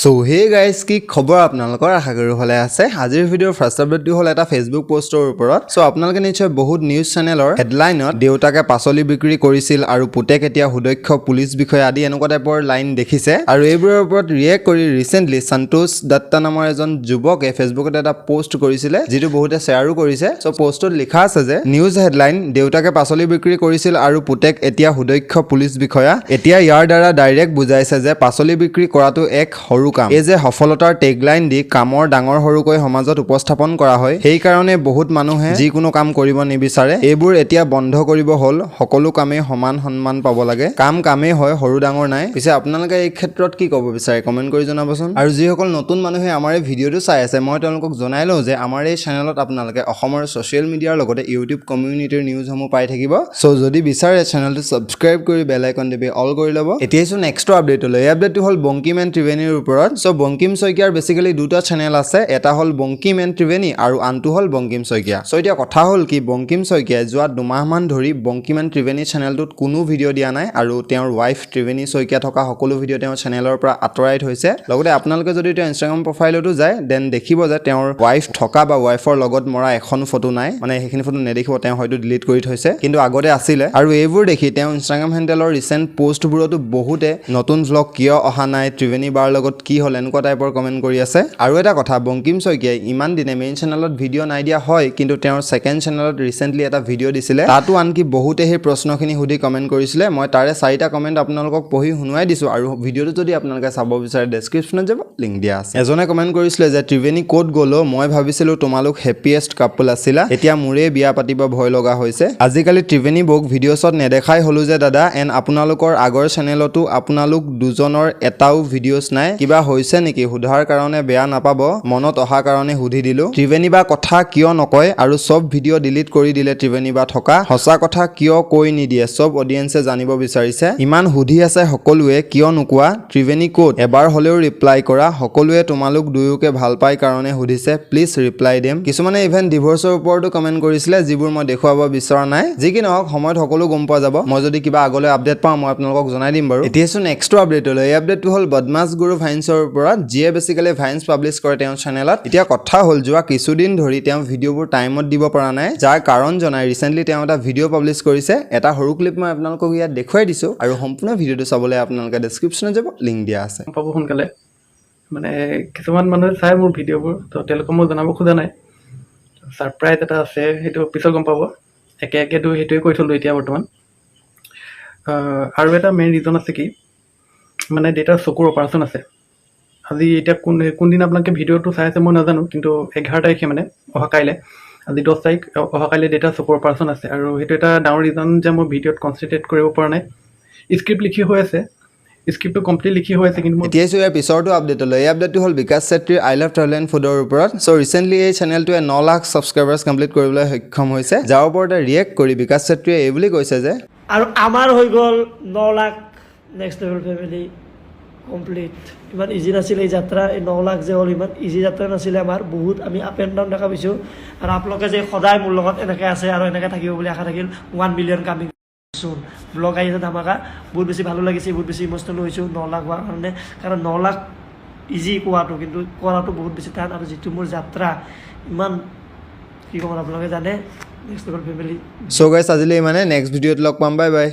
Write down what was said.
চ' hey guys, কি খবৰ আপোনালোকৰ? আশা কৰোঁ ভালে আছে। আজিৰ ভিডিঅ'ৰ ফাৰ্ষ্ট আপডেটটো হ'ল এটা ফেচবুক পষ্টৰ ওপৰত। চ' আপোনালোকে নিশ্চয় বহুত নিউজ চেনেলৰ হেডলাইনত "দেউতাকে পাচলি বিক্ৰী কৰিছিল আৰু পুতেক এতিয়া সুদক্ষ পুলিচ বিষয়া" আদি এনেকুৱা টাইপৰ লাইন দেখিছে। আৰু এইবোৰৰ ওপৰত ৰিয়েক্ট কৰি ৰিচেণ্টলি সন্তোষ দত্ত নামৰ এজন যুৱকে ফেচবুকত এটা পষ্ট কৰিছিলে, যিটো বহুতে শ্বেয়াৰো কৰিছে। চ' পষ্টটোত লিখা আছে যে "নিউজ হেডলাইন 'দেউতাকে পাচলি বিক্ৰী কৰিছিল আৰু পুতেক এতিয়া সুদক্ষ পুলিচ বিষয়া', এতিয়া ইয়াৰ দ্বাৰা ডাইৰেক্ট বুজাইছে যে পাচলি বিক্ৰী কৰাটো এক সৰু কাম। এই যে সফলতাৰ টেগলাইন দি কামৰ ডাঙৰ সৰুকৈ সমাজত উপস্থাপন কৰা হয়, সেইকাৰণে বহুত মানুহে যিকোনো কাম কৰিব নিবিচাৰে। এইবোৰ এতিয়া বন্ধ কৰিব হ'ল। সকলো কামেই সমান সন্মান পাব লাগে। কাম কামেই হয়, সৰু ডাঙৰ নাই।" পিছে আপোনালোকে এই ক্ষেত্ৰত কি ক'ব বিচাৰে, কমেণ্ট কৰি জনাবচোন। আৰু যিসকল নতুন মানুহে আমাৰ এই ভিডিঅ'টো চাই আছে, মই তেওঁলোকক জনাই লওঁ যে আমাৰ এই চেনেলত আপোনালোকে অসমৰ ছ'চিয়েল মিডিয়াৰ লগতে ইউটিউব কমিউনিটিৰ নিউজসমূহ পাই থাকিব। চ' যদি বিচাৰে, চেনেলটো ছাবস্ক্ৰাইব কৰি বেল আইকন টিপি অল কৰি ল'ব। এতিয়া আহিছোঁ নেক্সট আপডেটলৈ। এই আপডেটটো হ'ল বংকিম এণ্ড ত্ৰিবেণীৰ ওপৰত। চ' বংকিম শইকীয়াৰ বেচিকেলি দুটা চেনেল আছে। এটা হ'ল বংকিম এণ্ড ত্ৰিবেণী আৰু আনটো হ'ল বংকিম শইকীয়া। চ' এতিয়া কথা হ'ল কি, বংকিম শইকীয়াই যোৱা 2 মাহমান ধৰি বংকিম এণ্ড ত্ৰিবেণী চেনেলটোত কোনো ভিডিঅ' দিয়া নাই আৰু তেওঁৰ ৱাইফ ত্ৰিবেণী শইকীয়া থকা সকলো ভিডিঅ' তেওঁৰ চেনেলৰ পৰা আঁতৰাই থৈছে। লগতে আপোনালোকে যদি তেওঁৰ ইনষ্টাগ্ৰাম প্ৰফাইলতো যায়, then দেখিব যে তেওঁৰ ৱাইফ থকা বা ৱাইফৰ লগত মৰা এখনো ফটো নাই। মানে সেইখিনি ফটো নেদেখিব, তেওঁ হয়তো ডিলিট কৰি থৈছে, কিন্তু আগতে আছিলে। আৰু এইবোৰ দেখি তেওঁ ইনষ্টাগ্ৰাম হেণ্ডেলৰ ৰিচেণ্ট পষ্টবোৰতো বহুতে নতুন ভ্লগ কিয় অহা নাই, ত্ৰিবেণী বাৰ লগত কি হ'ল, এনেকুৱা টাইপৰ কমেণ্ট কৰি আছে। আৰু এটা কথা, বংকিম শইকীয়াই ইমান দিনে মেইন চেনেলত ভিডিঅ' নাই দিয়া হয়, কিন্তু তেওঁৰ ছেকেণ্ড চেনেলত ৰিচেণ্টলি এটা ভিডিঅ' দিছিলে। তাতো আনকি বহুতে সেই প্ৰশ্নখিনি সুধি কমেণ্ট কৰিছিলে। মই তাৰে চাৰিটা কমেণ্ট আপোনালোকক পঢ়ি শুনোৱাই দিছোঁ আৰু ভিডিঅ'টো যদি আপোনালোকে চাব বিচাৰে, ডেছক্ৰিপশ্যনত যাব, লিংক দিয়া আছে। এজনে কমেণ্ট কৰিছিলে যে "ত্ৰিবেণী ক'ত গ'ল? মই ভাবিছিলোঁ তোমালোক হেপিয়েষ্ট কাপল আছিলা, এতিয়া মোৰেই বিয়া পাতিব ভয় লগা হৈছে। আজিকালি ত্ৰিবেণী বৌক ভিডিঅ'ছত নেদেখাই হ'লো যে দাদা। এণ্ড আপোনালোকৰ আগৰ চেনেলতো আপোনালোক দুজনৰ এটাও ভিডিঅ'ছ নাই, কিবা হৈছে নেকি? সোধাৰ কাৰণে বেয়া নাপাব, মনত অহা কাৰণে সুধি দিলোঁ। ত্ৰিবেণী বা কথা কিয় নকয় আৰু চব ভিডিঅ' ডিলিট কৰি দিলে ত্ৰিবেণী বা থকা। সঁচা কথা কিয় কৈ নিদিয়ে? চব অডিয়েঞ্চে জানিব বিচাৰিছে। ইমান সুধি আছে সকলোৱে, কিয় নোকোৱা? ত্ৰিবেণী ক'ত? এবাৰ হ'লেও ৰিপ্লাই কৰা। সকলোৱে তোমালোক দুয়োকে ভাল পাই কাৰণে সুধিছে, প্লিজ ৰিপ্লাই দিম।" কিছুমানে ইভেন ডিভ'ৰ্চৰ ওপৰতো কমেণ্ট কৰিছিলে, যিবোৰ মই দেখুৱাব বিচৰা নাই। যি কি নহওক, সময়ত সকলো গম পোৱা যাব। মই যদি কিবা আগলৈ আপডেট পাওঁ, মই আপোনালোকক জনাই দিম বাৰু। এতিয়া আছোঁ নেক্সটটো আপডেটলৈ। এই আপডেটটো হ'ল বদমাছ গুৰু ভাইন্সৰ ওপৰত, যিয়ে বেচিকেলি ভাইন্স পাব্লিছ কৰে তেওঁৰ চেনেলত। এতিয়া কথা হ'ল, যোৱা কিছুদিন ধৰি তেওঁ ভিডিঅ'বোৰ টাইমত দিব পৰা নাই, যাৰ কাৰণ জনাই ৰিচেণ্টলি তেওঁ এটা ভিডিঅ' পাব্লিছ কৰিছে। এটা সৰু ক্লিপ মই আপোনালোকক ইয়াত দেখুৱাই দিছোঁ আৰু সম্পূৰ্ণ ভিডিঅ'টো চাবলৈ আপোনালোকে ডেছক্ৰিপশ্যনত যাব, লিংক দিয়া আছে। পাব সোনকালে। মানে কিছুমান মানুহে চাই মোৰ ভিডিঅ'বোৰ, তো তেওঁলোকক মই জনাব খোজা নাই। ছাৰপ্ৰাইজ এটা আছে, সেইটো পিছত গম পাব। একে একেটো সেইটোৱে কৈ থ'লোঁ এতিয়া বৰ্তমান। আৰু এটা মেইন ৰিজন আছে কি, মানে দেউতাৰ চকুৰ অপাৰেশ্যন আছে আজি। এতিয়া কোনদিনা আপোনালোকে ভিডিঅ'টো চাই আছে মই নাজানো, কিন্তু 11 তাৰিখে, মানে অহা কাইলৈ, আজি 10 তাৰিখ, অহা কাইলৈ দেউতাৰ চকুৰ অপাৰেশ্যন আছে। আৰু সেইটো এটা ডাঙৰ ৰিজন যে মই ভিডিঅ'ত কনচেনট্ৰেট কৰিব পৰা নাই। স্ক্ৰিপ্ট লিখি হৈ আছে, স্ক্ৰিপ্টটো কমপ্লিট লিখি হৈ আছে, কিন্তু মই এতিয়া আহিছোঁ ইয়াৰ পিছৰটো আপডেটলৈ। এই আপডেটটো হ'ল বিকাশ চেত্ৰীৰ I love travel and ফুডৰ ওপৰত। চ' ৰিচেণ্টলি এই চেনেলটোৱে 9 লাখ ছাবস্ক্ৰাইবাৰ্ছ কমপ্লিট কৰিবলৈ সক্ষম হৈছে, যাৰ ওপৰতে ৰিয়েক্ট কৰি বিকাশ চেত্ৰীয়ে এই বুলি কৈছে যে আৰু আমাৰ হৈ গ'ল 9 lakh, next level family complete. ইমান ইজি নাছিল এই যাত্ৰা। এই 9 লাখ যে হ'ল, ইমান ইজি যাত্ৰা নাছিলে আমাৰ। বহুত আমি আপ এণ্ড ডাউন দেখা পাইছোঁ। আৰু আপোনালোকে যে সদায় মোৰ লগত এনেকৈ আছে আৰু এনেকৈ থাকিব বুলি আশা থাকিল। 1 মিলিয়ন কামিং চুন। ব্লগ আহি আছে ধামাকা। বহুত বেছি ভালো লাগিছে, বহুত বেছি ইম'চনেল হৈছোঁ 9 লাখ হোৱাৰ কাৰণে। কাৰণ 9 লাখ ইজি কোৱাটো, কিন্তু কৰাটো বহুত বেছি টান। আৰু যিটো মোৰ যাত্ৰা, ইমান কি ক'ম, আপোনালোকে জানে, নেক্সট লেভেল ফেমিলি। চ' গাইছ, আজিলৈ ইমানে। নেক্সট ভিডিঅ'ত লগ পাম। Bye bye.